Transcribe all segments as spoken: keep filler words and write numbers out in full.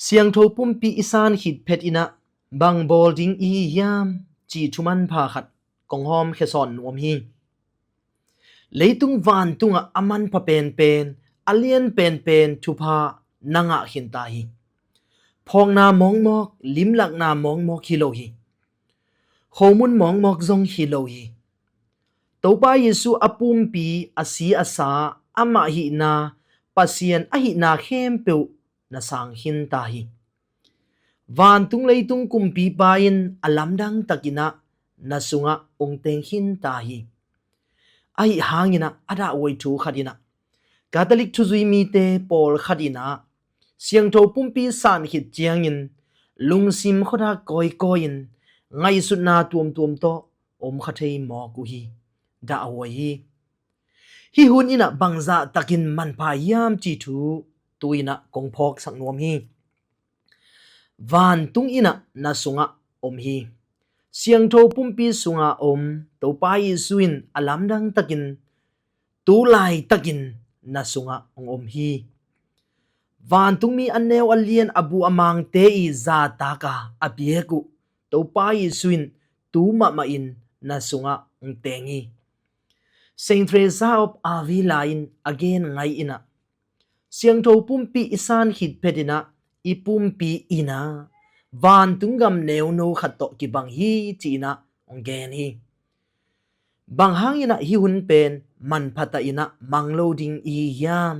Siangtho pumpi i san khit phet in ah bang bawl ding i hi hiam, ci thu manpha khat kong hawm khia sawn nuam hi. Leitung vantungah a manpha penpen, a lian penpen thupha na ngah khin ta hi. Phawkna mawkmawk, limlakna mawkmawk hi lo hi. Khomun mawkmawk zong hi lo hi. Topa Jesu a pumpi, a si a sa, amah hihna, Pasian a hihna khempeuh na sang khin ta hi. Vantung leitung kumpipa in a lamdang takin ah na sungah ong teng khin ta hi. Ahi hangin ah a dahhuai thu khat in ah, Catholic thuzui mite pawlkhat in ah siangtho pumpi san khit ciangin lungsim khuadak kawikawi in ngaihsutna tuamtuam tawh om kha thei mawk uh hi. Dahhuai hi. Hih hun in ah bangzah takin manpha hiam, ci thu tu-in ah kong phawksak nuam hi. Vantung in ah na sungah om hi. Siangtho pumpi sunga om Topa Jesu in a lamdang takin tu laitakin na sungah ong om hi. Vantungmi a neu a lian, a bu a mangte i zahtak a, a biak uh Topa Jesu in tu mahmah in na sungah ong teng hi. Saint Teresa of Avila in a gen ngai in ah, siangtho pumpi i san khit phet in ah i pumpi in ah vantung gam neuno khat tawh kibang hi, ci-in ah ong gen hi. Bang hangin ah hih hun pen manpha ta in ah mang lo ding i hi hiam?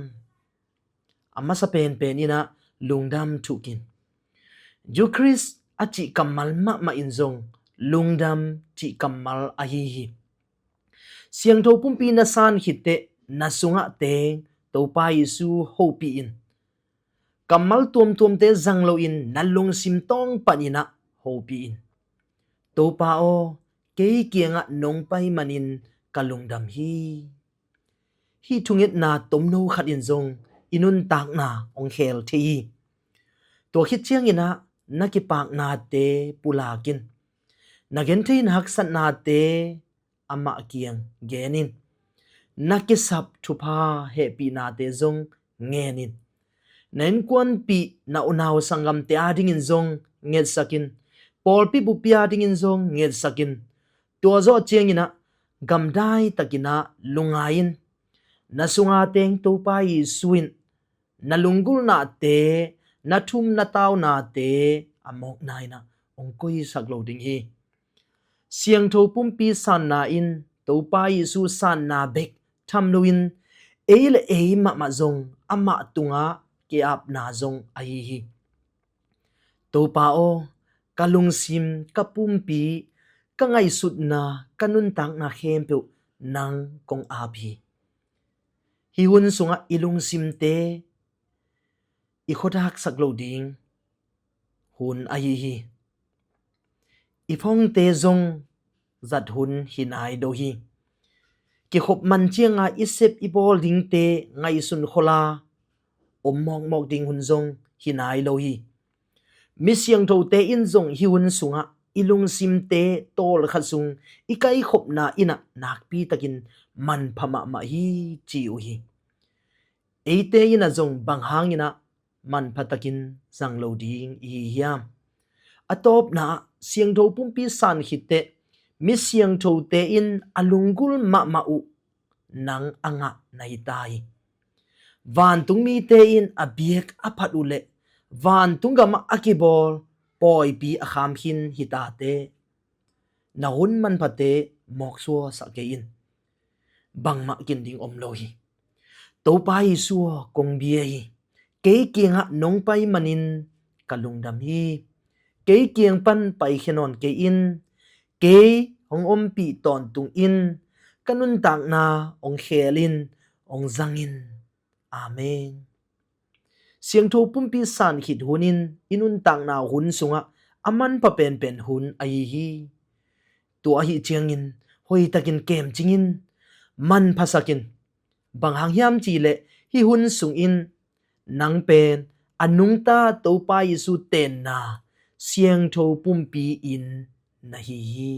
A masa penpen in ah lungdam thukin, Eucharist a cih kammal mahmah in zong lungdam cih kammal ahi hi. Siangtho pumpi na san khit teh na sungah teng Topa Jesu hopih in. Kammal tuamtuamte zang loin na lungsim tawng panin ah hopih in. Topa aw, kei kiangah nong pai manin ka lungdam hi. Hih thungetna tomno khat in zong i nuntakna ong khel thei hi. Tua khit ciangin ah na kipaknate pulak in. Na genthei, na haksatnate amah kiang gen in. Na kisap thupha hehpihnate zong ngen in. Na innkuanpih, na unau sanggamte adingin zong ngetsak in. Pawlpi bupi adingin zong ngetsak in. Tua zawh ciangin ah gamdai takin ah lungngai in. Na sunga teng Topa Jesu in na lunggulhnate, na thum na taunate a mawkna in ah ong koisak lo ding hi. Siangtho pumpi sanna in Topa Jesu sanna bek tham loin ei le ei mahmah zong amah tungah ki-apna zong ahi hi. Topa aw, ka lungsim, ka pumpi, ka ngaihsutna, ka nuntakna khempeuh nang kong ap hi. Hih hun sungah i lungsimte i khuadaksak lo ding hun ahi hi. I phongte zong zat hun hi nai lo hi. Kikhop man cianga i sep i bawl dingte ngaihsun kholh a om mawkmawk ding hun zong hi nai lo hi. Mi siangthote in zong hih hun sungah i lungsimte tawlkhat sung i kaikhopna in ah nakpi takin manpha mahmah hi, ci uh hi. Eite in ah zong bang hangin ah manpha takin zang lo ding i hi hiam? A tawpna ah siangtho pumpi san khit teh mi siangthote in a lunggulh mahmah uh nang a ngah na hi ta hi. Vantung mite in a biak a phat uh leh vantung gamah a kibawl pawipi a kham khin hi ta teh, na hun manphate mawk suaksak kei in. Bangmah kin ding om lo hi. Topa Jesu aw, kong bia hi. Kei kiangah nong pai manin ka lungdam hi. Kei kiang pan paikhia nawn kei in. Kei hong ompih tawntung in. Ka nuntakna hong khel in, hong zang in. Amen. Siangtho pumpi san khit hun in i nuntakna hun sungah a manpha penpen hun ahi hi. Tua ahi ciangin hoihtakin kemcing in, manphasak in. Bang hang hiam cih leh hih hun sungin nang pen a nungta Topa Jesu tenna siangtho pumpi in na hi hi.